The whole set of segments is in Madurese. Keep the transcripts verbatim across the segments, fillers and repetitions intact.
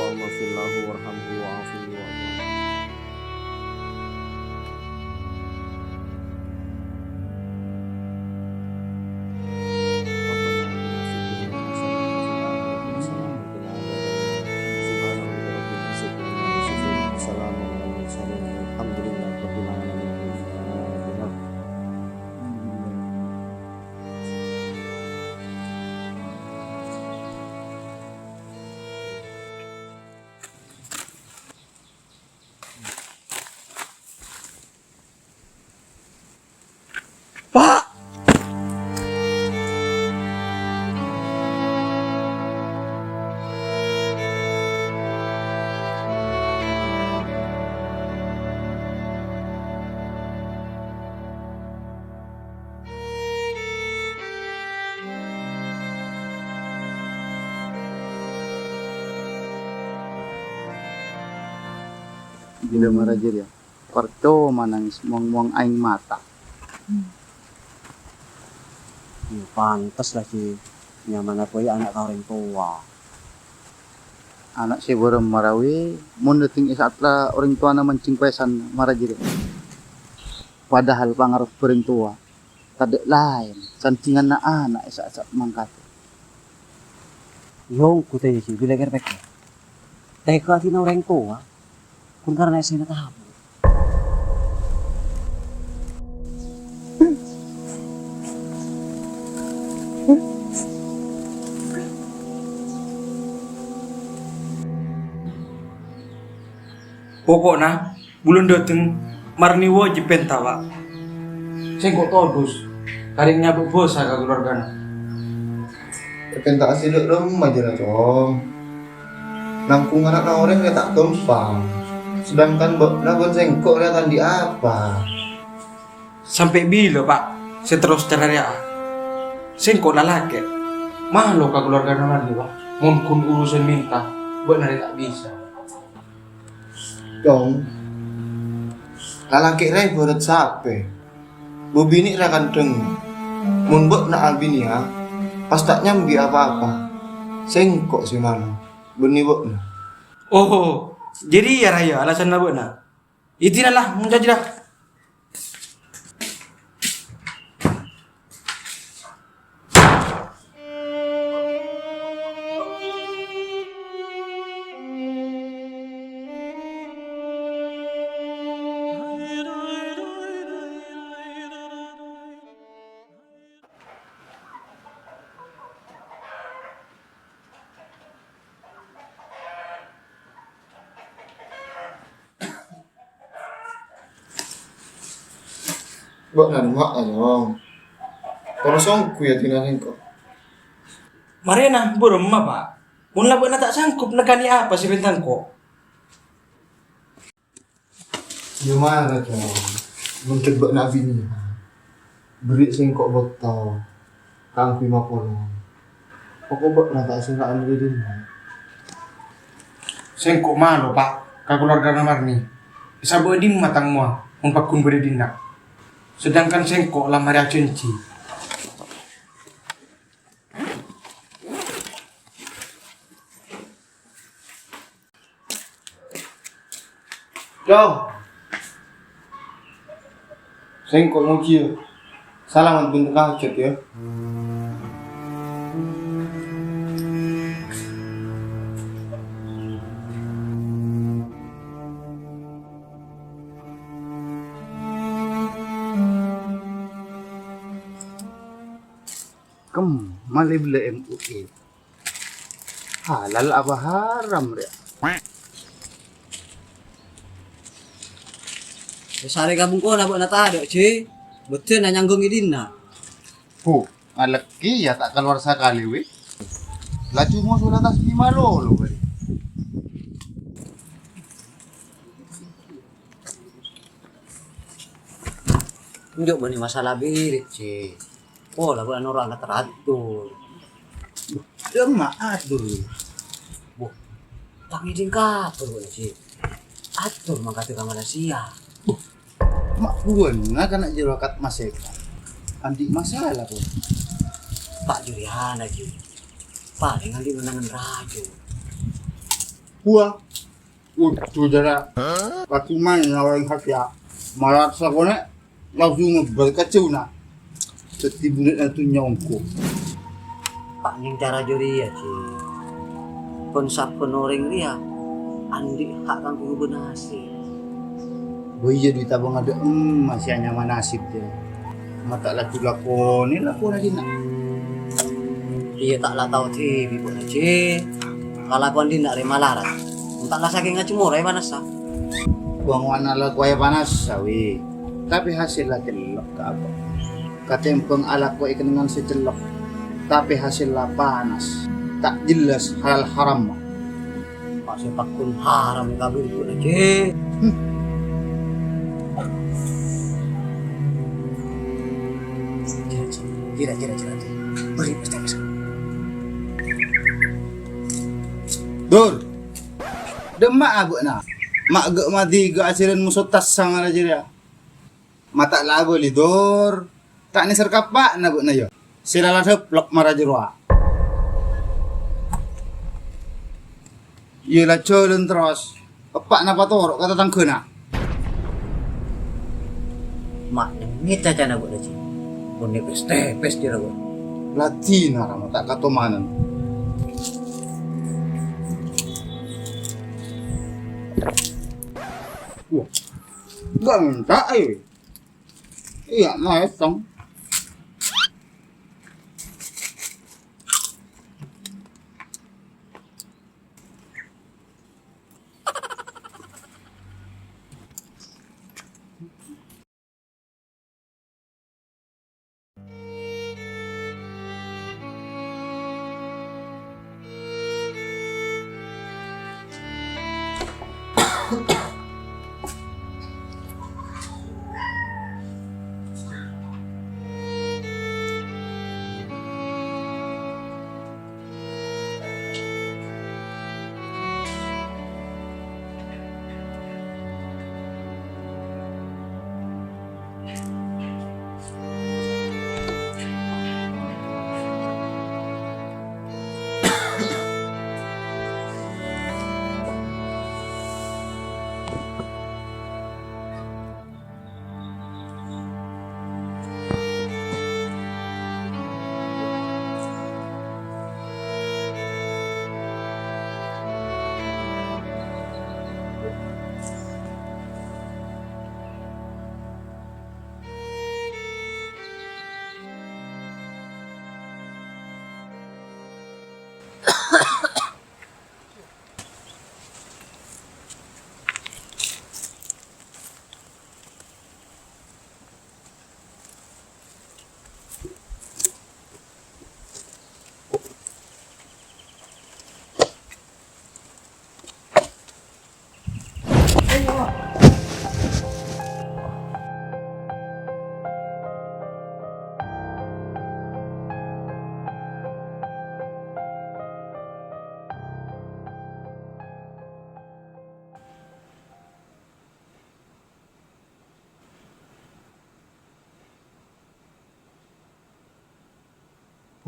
اللهم اغفر له وارحمه وعافه واعف عنه. ربنا آتنا في الدنيا حسنة وفي الآخرة حسنة وقنا عذاب النار. سبحان ربك رب العزة عما يصفون. وسلام على المرسلين. والحمد لله رب العالمين. Pa'! Bilâ mara jârèya, parcoma nangès mong-mong aèng mata. Iyâ, pantes la, Ji. Nyamana bhâi ana' ka orèng towa. Ana' sè bârâmma rowa, mon dâteng è sa'at la orèng towana manjheng pèsan mara jârèya. Padahal pangarep bâreng towa tadâ' laèn, sandhinganna ana' è sa'at-sa'at mangkadhâ. Iyâ, ongghu tè, Ji, bilâ kèr-pèkkèr. Tèka atèna orèng towa, ghun karana èssèna tabu. Poko'na, bulân dâteng marèna wâjib pènta, Pa'. Sèngko' todus, karèng nyabâ' bhâsa ka kalowargana. Èpènta'a sè dâ' remma jârèya, Cong. Nangkong ana'na orèng rèya ta' ghâmpang. Sedangkan bâ'na bân sèngko' rèya ta' andi' apa. Sampè' bilâ, Pa', sè terros cararèya'a? Sèngko' lalakè'. Malo ka kalowargana marèna, Pa'. Mon ghun urusan mènta, bâ'na rèya ta' bisa. Cong, lalakè' rèya ibârât sapè. Bâbinè' rèya kan dhângnga. Mon bâ'na abinèya, pas ta' nyambi apa-apa. Sèngko' sè malo, bânnè bâ'na. Oh, jârèya rèya alasanna bâ'na. Èdina la, mon jârèya. Bâ'na dimma'a, Cong? Toro' songgu ya dina sèngko'. Marèna, bârâmma, Pa'? Mon la bâ'na ta' sanggup nèkanè apa sè èpènta sèngko'? Ya mara, Cong. Mon cè' bâ'na abinèya, bherri' sèngko' bâkto kaangghuy mapolong. Pokok bâ'na ta' sènga'an dâri dinna'. Sèngko' malo, Pa', ka kalowargana marèna. Èsabâ' è dimma tang mowa mon pagghun bâdâ è dinna'? Sedangkan sèngko' la marè ajhânjhi. Cong. Sèngko' ngojiyâ. Salamet bân tèka hajhât, yâ. Kemma lè bellâ M U I. Halal apa haram, rèya? È sarè ka bengkona bâ'na tadâ', Ji. Bâdâna nyangghung è dinna'. Huh, ngalèkè ya ta' kalowar sakalè, wè. Laju moso la tasbih malolo, wè. Enjâ' bânnè masalah biri', Ji. Pola bâ'na noro' ngater atur. Dâmma atur. Boh, ta' ngèdhing kabhâr bâ'na, Ji. Atur mangkadhâ ka Malaysia. Boh, ma' buwâna kana' jârowa kat masèka. Andi' masalah, boh. Ta' jârèyana, Ji. Palèng andi' nenangan rajâ. Wah, udhu jârèya. Lagi maèn orèng satèya. Malar sakonè', langsung ngebâl ka jhâuna. Dhâddhi bulâna dhunnya ongghu. Pas neng cara jârèya, Ji. Pon-sabbhân orèng rèya andi' hak kaangghuy ngobâ nasib. Bâ iyâ, dhi' tabâng adâ' emma sè anyama nasib, jâ. Ma' ta' laju lakonè lakona dinna'. Iyâ, ta' la tao dhibi', Bu Haji. Kalakowan dinna' rè malarat. Mon ta' la sakèngnga jemora è panassa. Bângowanna lakowa è panassa, wi. Tapè hasèlla cellep ka abâ'. Katèmbhâng alakoè kennengngan sè cellep, tapè hasèlla panas, ta' jelas halal haramma. Pas sè pagghun haram èkabur, Bu Haji. Hmm. Jârèya, jârèya, jârèya, jârèya. Bâri' pas tapè. Dur. Dâ'emma abâ'na? Ma' gâ' madi gâ' ajhâlân moso tassang la jârèya. Ma' ta' la abâli, Dur. Ta' nèser kappa'na bâ'na, yâ? Sè la la dhâplok mara jârowa. Iyâ, la jhâlân terros. Eppa'na patoro' ka tatangghâna. Ma' nyengngè cacana bâ'na, Ji. Mon nèpès-tèpès jârowa. La dinara ma' ta' katomanan. Wah, gâ' ngentak, eh. Iyâ, maètong.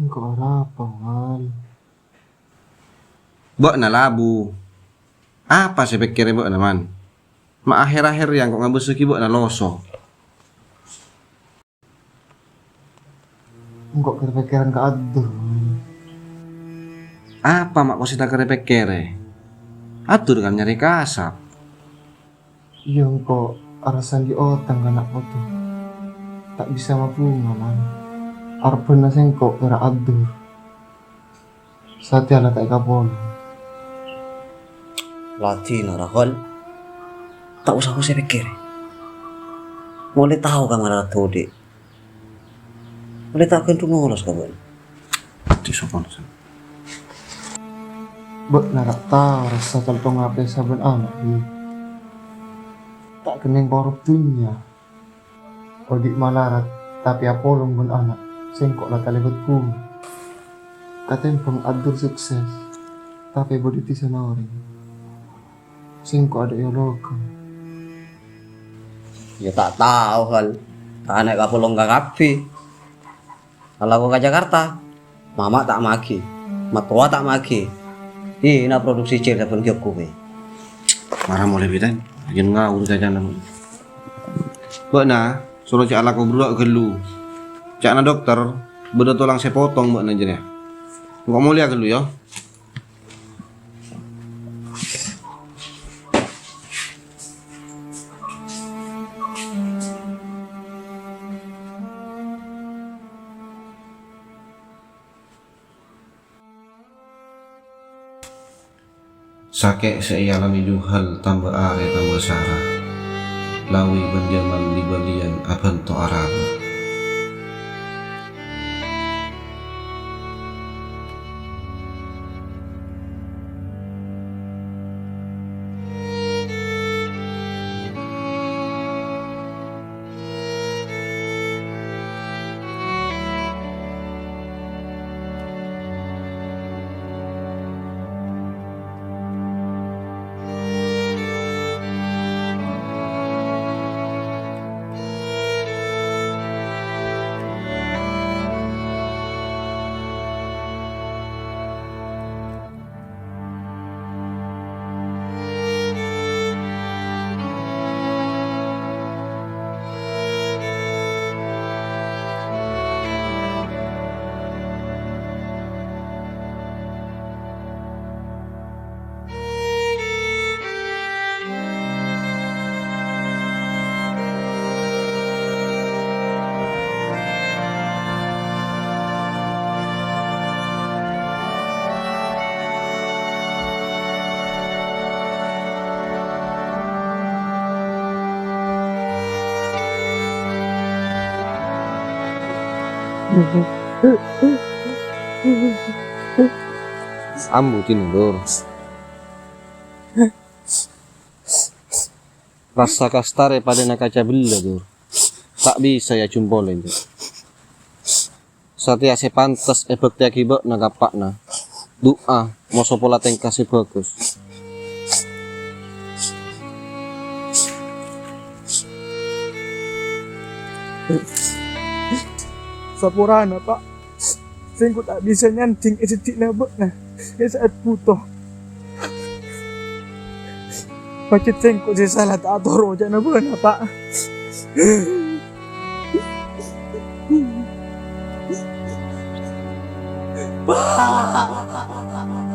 Engko' arapa, Wal? Bâ'na labu. Apa sè èpèkkèrè bâ'na, Man? Ma' aher-aher rèya engko' ngabâssaghi bâ'na loso. Engko' kèr-pèkkèran ka Abdul, Wal. Apa ma' kosè ta' kèr-pèkkèrè? Abdul kan nyarè kasap. Iyâ, engko' arassa andi' otang ka ana' poto. Ta' bisa mabhunga, Man. Arebbhânna sèngko' pèra' adur. Satèya la ta' èkapolong. La dinara, Kol. Ta' osa kosè pèkkèrè. Molaè tao ka mara odi'. Molaè ta' ghândhu' ngolos ka bâ'na. Di sopan, San. Bâ'na ra' tao rassa calthong apè sabbhân ana', Wi. Ta' kennèng korop dhunnya. Odi' malarat, tapè apolong bân ana', sèngko' la talèbât bhunga. Katèmbhâng Abdul sukses, tapè bâdâ è dhisana orèng. Sèngko' adâ' è ologhân. Iyâ ta' tao, Hal. Tana' kapolong ka kabbhi. Alako ka Jakarta. Mama ta' maghi. Mattowa ta' maghi. Iyâ, na' produksi cèl sabâ' ghi' okoè. Mara molè, Biten. Ajân ngawur cacana. Bâ'na soro jhâ' alako berrâ' ghâllu. Ca'na dokter, bâdâ tolang sè potong bâ'na jârèya. Engko' molèya ghâllu, yâ. Sakè' sè èalamè Juhal tamba arè tamba sara. Lawi bân jhâman li-bâliyân abhânto arabâ. Ambu dinna, Dur. Rassa kastarè padâna kaca bellâ, Dur. Ta' bisa èajhum polè, Dur. Satèya sè pantes èbhâktèyaghi bâ'na ka eppa'na. Du'a, moso pola tèngka sè bhâghus. Saporana, Pa'. Sèngko' ta' bisa nyandhing è seddhi'na bâ'na è sa'at buto. Pajhât sèngko' sè sala ta' atoro' oca'na bâ'na, Pa'. Pa'!